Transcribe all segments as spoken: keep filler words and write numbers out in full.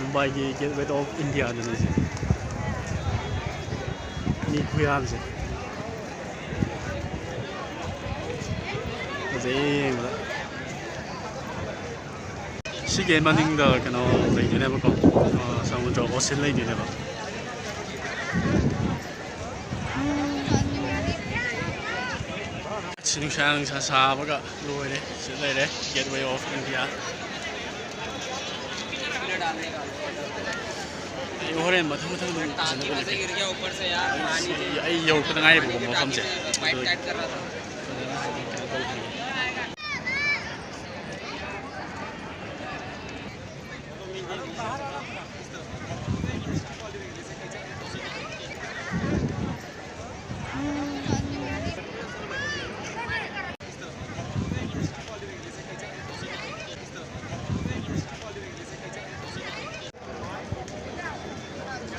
ꯃꯨꯝꯕꯥꯏꯒꯤ Gateway of India ꯗꯨꯅꯤ ꯁꯤ꯫ ꯃꯤ ꯈꯨꯌꯥꯝꯁꯦ꯫ ꯐꯖꯩ ꯌꯦꯡꯕꯗ꯫ ꯁꯤꯒꯤ ꯃꯅꯤꯡꯗ ꯀꯩꯅꯣ ꯂꯩꯗꯣꯏꯅꯦꯕꯀꯣ, ꯑ, ꯁꯃꯨꯗ꯭ꯔ, ocean ꯂꯩꯗꯣꯏꯅꯦꯕ꯫ ꯑꯁ, ꯅꯨꯡꯁꯥ, ꯅꯨꯡꯁꯥ ꯁꯥꯕꯒ ꯂꯣꯏꯔꯦ꯫ ꯁꯤ ꯂꯩꯔꯦ, Gateway of India꯫ ꯑꯩ ꯍꯣꯔꯦꯟ ꯃꯊꯪ ꯃꯊꯪ ꯑꯗꯨꯝ ꯐꯖꯅ ꯎꯠꯂꯛꯀꯦ꯫ ꯑꯩ, ꯑꯩ ꯌꯧꯔꯛꯄꯗ ꯉꯥꯏꯔꯤꯕꯀꯣ ꯃꯐꯝꯁꯦ꯫ ꯑꯗꯨ ꯐꯖꯅ ꯀꯩꯅꯣ ꯇꯧꯗ꯭ꯔꯤꯌꯦ꯫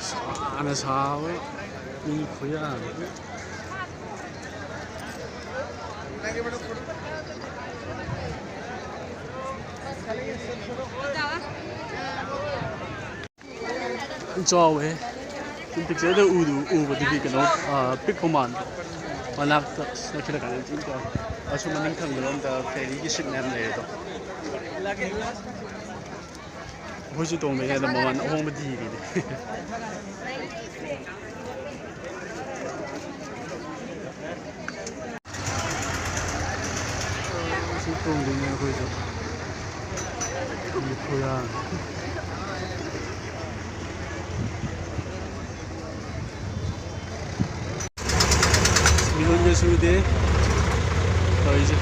ꯁꯥꯅ ꯁꯥꯕ ꯃꯤ ꯈꯨꯌꯥꯝ꯫ ꯌꯥꯝ ꯆꯥꯎꯋꯦ꯫ Picture ꯗ ꯎꯗꯨ-, ꯎꯕꯗꯨꯗꯤ ꯀꯩꯅꯣ, ꯑ, ꯄꯤꯛꯄ ꯃꯥꯟꯕ꯫ ꯃꯅꯥꯛꯇ ꯅꯛꯁꯤꯜꯂꯀꯥꯟꯗ ꯌꯥꯝ ꯊꯤꯅ ꯆꯥꯎꯋꯦ꯫ ꯑꯁꯣꯝ ꯃꯅꯤꯡ ꯊꯪꯕꯔꯣꯝꯗ ferry ꯒꯤ seat ꯃꯌꯥꯝ ꯂꯩꯔꯦꯗꯣ꯫ ꯑꯩꯈꯣꯏꯁꯨ ꯇꯣꯡꯗꯣꯏꯅꯦ ꯑꯗꯣ ꯃꯃꯜ ꯑꯍꯣꯡꯕ ꯊꯤꯔꯤꯅꯦ꯫ ꯁꯤ ꯇꯣꯡꯗꯣꯏꯅꯦ ꯑꯩꯈꯣꯏꯁꯨ꯫ ꯃꯤ ꯈꯨꯌꯥꯝ꯫ ꯃꯤꯍꯨꯟꯒ ꯁꯨꯗꯦ ꯇꯧꯔꯤꯁꯦ꯫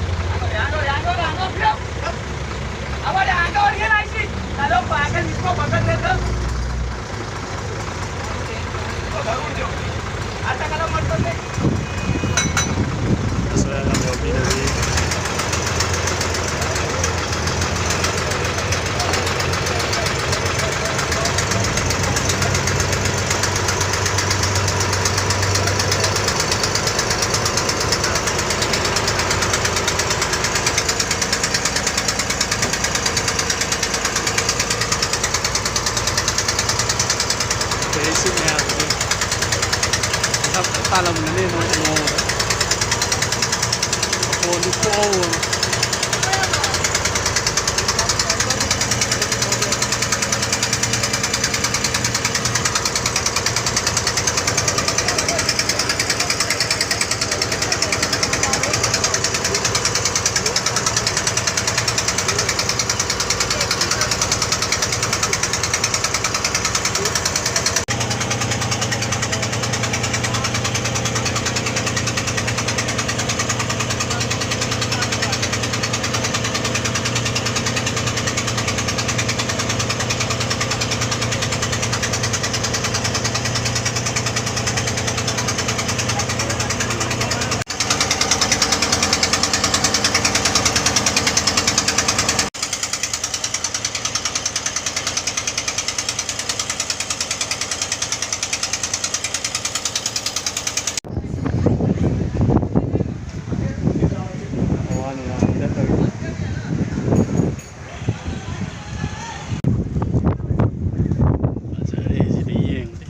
ꯑꯁꯣꯏ ꯑꯉꯥꯝ ꯌꯥꯎꯕꯤꯔꯗꯤ꯫ ꯇꯥꯜꯂꯝꯒꯅꯤ ꯅꯣꯡ-, ꯅꯣꯡꯃꯗ꯫ ꯐꯣꯟꯗꯨ ꯊꯣꯛꯍꯧꯕ꯫ ꯐꯖꯔꯦ ꯁꯤꯗꯤ ꯌꯦꯡꯕꯗꯤ꯫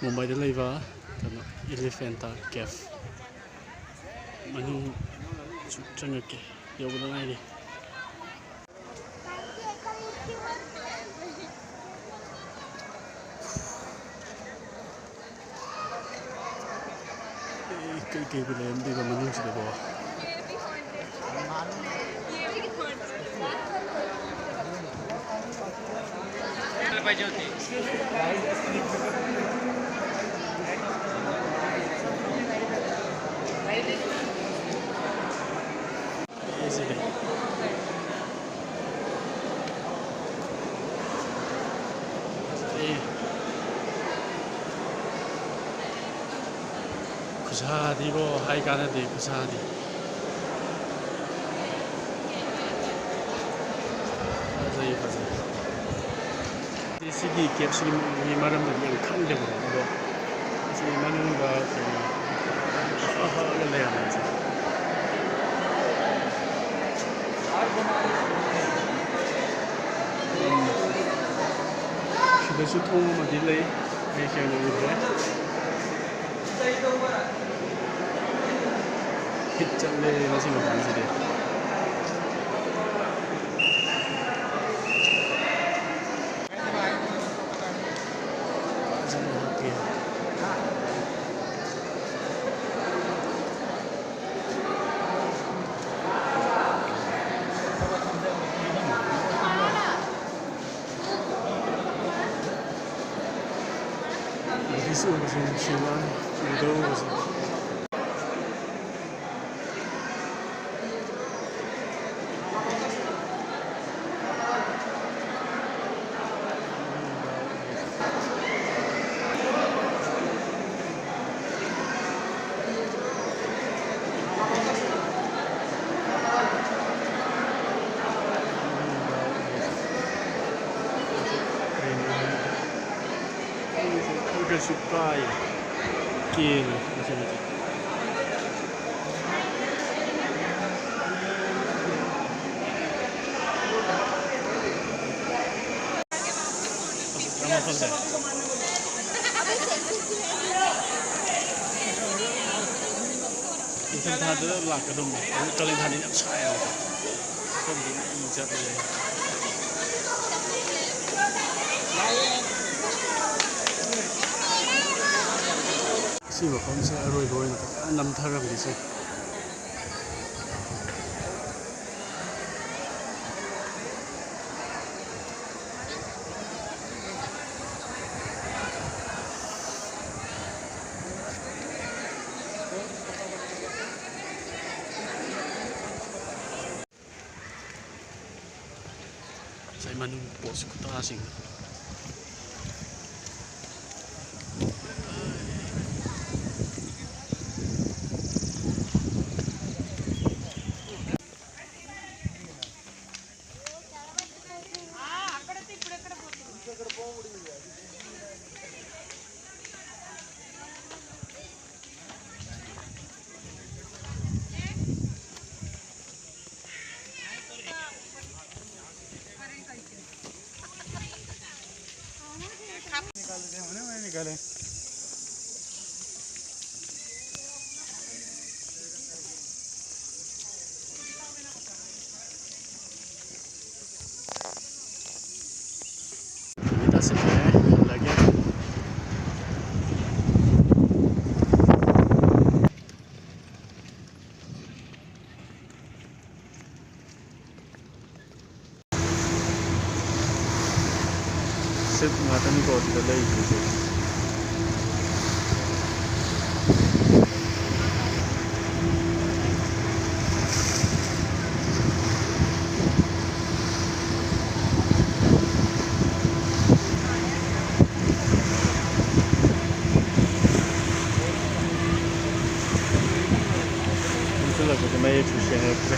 ꯃꯨꯝꯕꯥꯏꯗ ꯂꯩꯕ ꯀꯩꯅꯣ, ꯏꯂꯤꯐꯦꯟꯇꯥ ꯀꯦꯐ ꯃꯅꯨꯡ ꯆꯪꯉꯛꯀꯦ, ꯌꯧꯕꯗ ꯉꯥꯏꯔꯤ꯫ ꯀꯩꯕꯨ ꯂꯩꯔꯝꯗꯣꯏꯕ ꯃꯅꯨꯡꯁꯤꯗꯕꯣ? ꯁꯤꯗꯤ꯫ ꯐꯖꯩꯌꯦ꯫ ꯈꯨꯠꯁꯥꯗꯤꯀꯣ ꯍꯥꯏ ꯀꯥꯟꯅꯗꯦ, ꯈꯨꯠꯁꯥꯗꯤ꯫ ꯐꯖꯩ, ꯐꯖꯩ꯫ ꯁꯤꯒꯤ ꯀꯦꯞꯁꯤꯒꯤ ꯃꯔꯝꯗꯗꯤ ꯌꯥꯝ ꯈꯪꯗꯦꯕꯀꯣ, ꯑꯗꯣ ꯁꯤ ꯃꯅꯨꯡꯗ ꯀꯩꯅꯣ ꯍꯛꯑꯒ ꯂꯩꯔꯝꯃꯦ ꯁꯤꯗ꯫ ꯎꯝ꯫ ꯁꯤꯗꯁꯨ ꯊꯣꯡ ꯑꯃꯗꯤ ꯂꯩ, ꯑꯩ ꯁꯦꯡꯅ ꯎꯗ꯭ꯔꯦ꯫ ꯍꯤꯠ ꯆꯠꯂꯦ ꯃꯁꯤ ꯃꯐꯝꯁꯤꯗꯤ꯫ ꯐꯖꯅ ꯍꯤꯞꯄꯤ꯫ ꯕ꯭ꯔꯤꯇꯤꯁ ꯑꯣꯏꯕꯁꯦ ꯅꯨꯡꯁꯤꯕ ꯋꯥꯅꯤ, ꯎꯗꯕ ꯎꯕꯁꯦ꯫ ꯈꯔꯁꯨ ꯀꯥꯏ ꯀꯦꯜꯂꯦ ꯃꯁꯤꯗꯤ꯫ ꯏꯪꯊꯝꯊꯥꯗ ꯂꯥꯛꯀꯗꯧꯅꯦ꯫ ꯀꯥꯂꯦꯟ ꯊꯥꯗꯤ ꯌꯥꯝ ꯁꯥꯏꯌꯦꯕꯀꯣ꯫ ꯃꯐꯝꯗꯤ ꯌꯥꯝ ꯆꯠꯂꯦ꯫ ꯁꯤ ꯃꯐꯝꯁꯦ ꯑꯔꯣꯏꯕ ꯑꯣꯏꯅ ꯐꯖꯅ ꯅꯝꯊꯔꯝꯒꯦꯁꯦ꯫ ꯉꯁꯥꯏ ꯃꯅꯨꯡ ꯄꯣꯠꯁꯤ ꯈꯨꯇꯥꯁꯤꯡꯗꯣ꯫ ꯅꯨꯃꯤꯠ ꯇꯥꯁꯤꯜꯂꯛꯑꯦ, ꯍꯜꯂꯒꯦ꯫ ꯁꯤꯞ ꯉꯥꯛꯇꯅꯤꯀꯣ ꯑꯗꯨꯗ ꯂꯩꯔꯤꯁꯦ꯫ ꯄꯨꯟꯁꯤꯜꯂꯛꯄꯁꯦ ꯃꯌꯦꯛꯁꯨ ꯁꯦꯡꯉꯛꯇ꯭ꯔꯦ꯫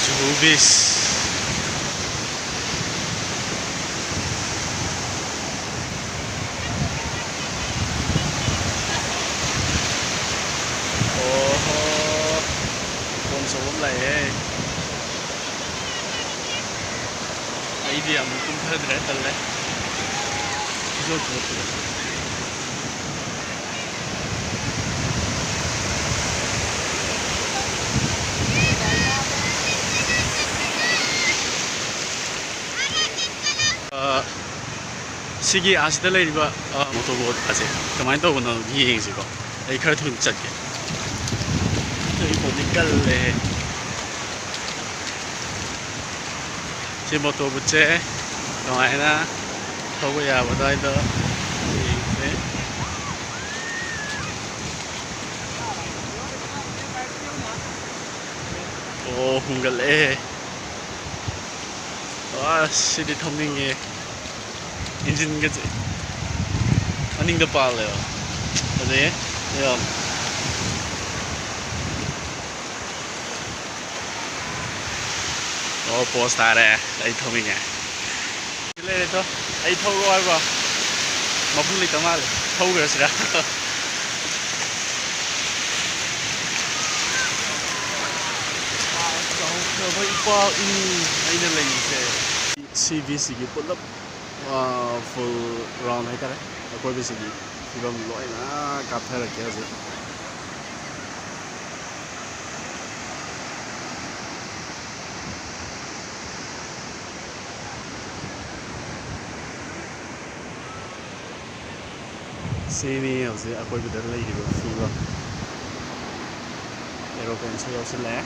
ꯖꯨꯍꯨ ꯕꯤꯁ꯫ ꯑꯣ, ꯑꯦ, ꯑꯩꯗꯤ ꯌꯥꯝ ꯀꯨꯝꯊꯗ꯭ꯔꯦ, ꯇꯜꯂꯦ꯫ ꯐꯤꯖꯣꯜ ꯄꯨꯔꯛꯄꯗ꯫ ꯑ, ꯁꯤꯒꯤ ꯑꯁꯤꯗ ꯂꯩꯔꯤꯕ, ꯑ, ꯃꯣꯇꯣꯔꯕꯣꯠ ꯑꯁꯦ ꯀꯃꯥꯏꯅ ꯇꯧꯕꯅꯣ ꯌꯦꯡꯁꯤꯀꯣ꯫ ꯑꯩ ꯈꯔ ꯊꯨꯅ ꯆꯠꯀꯦ꯫ ꯑꯩ ꯄꯣꯠꯇꯤ ꯀꯜꯂꯦ꯫ ꯁꯤ ꯃꯣꯇꯣꯔꯕꯣꯠꯁꯦ ꯀꯃꯥꯏꯅ ꯊꯧꯕ ꯌꯥꯕ ꯑꯗꯨꯋꯥꯏꯗꯣ ꯌꯦꯡꯁꯦ꯫ ꯑꯣ, ꯍꯨꯝꯒꯠꯂꯛꯑꯦ꯫ ꯑꯁ, ꯁꯤꯗꯤ ꯊꯧꯅꯤꯡꯉꯦ꯫ ꯏꯟꯖꯤꯟꯒꯁꯦ ꯃꯅꯤꯡꯗ ꯄꯥꯜꯂꯦꯕ꯫ ꯐꯖꯩꯌꯦ꯫ ꯌꯥꯝ꯫ ꯑꯣ, ꯄꯣꯁ ꯇꯥꯔꯦ꯫ ꯑꯩ ꯊꯧꯅꯤꯡꯉꯦ꯫ ꯁꯤ ꯂꯩꯔꯦ ꯇꯣ꯫ ꯑꯩ ꯊꯧꯔꯣ ꯍꯥꯏꯕ꯭ꯔꯣ? ꯃꯄꯨ ꯂꯩꯇ ꯃꯥꯜꯂꯦ꯫ ꯊꯧꯈ꯭ꯔꯁꯤꯔꯥ? ꯆꯥꯎꯈ꯭ꯔꯕ ꯏꯄꯥꯛꯅꯤ ꯑꯩꯅ ꯂꯩꯔꯤꯁꯦ꯫ ꯁꯤ ꯕꯤ ꯁꯤꯒꯤ ꯄꯨꯂꯞ, ꯑ, ꯐꯨꯜ ꯔꯥꯎꯟ ꯍꯥꯏꯇꯥꯔꯦ꯫ ꯑꯀꯣꯏꯕꯁꯤꯒꯤ ꯐꯤꯕꯝ ꯂꯣꯏꯅ ꯀꯥꯞꯊꯔꯛꯀꯦ ꯍꯧꯖꯤꯛ꯫ ꯁꯤꯅꯤ ꯍꯧꯖꯤꯛ ꯑꯀꯣꯏꯕꯗ ꯂꯩꯔꯤꯕ ꯐꯤꯕꯝ꯫ ꯑꯦꯔꯣꯄ꯭ꯂꯦꯟꯁꯨ ꯌꯧꯁꯤꯜꯂꯛꯑꯦ꯫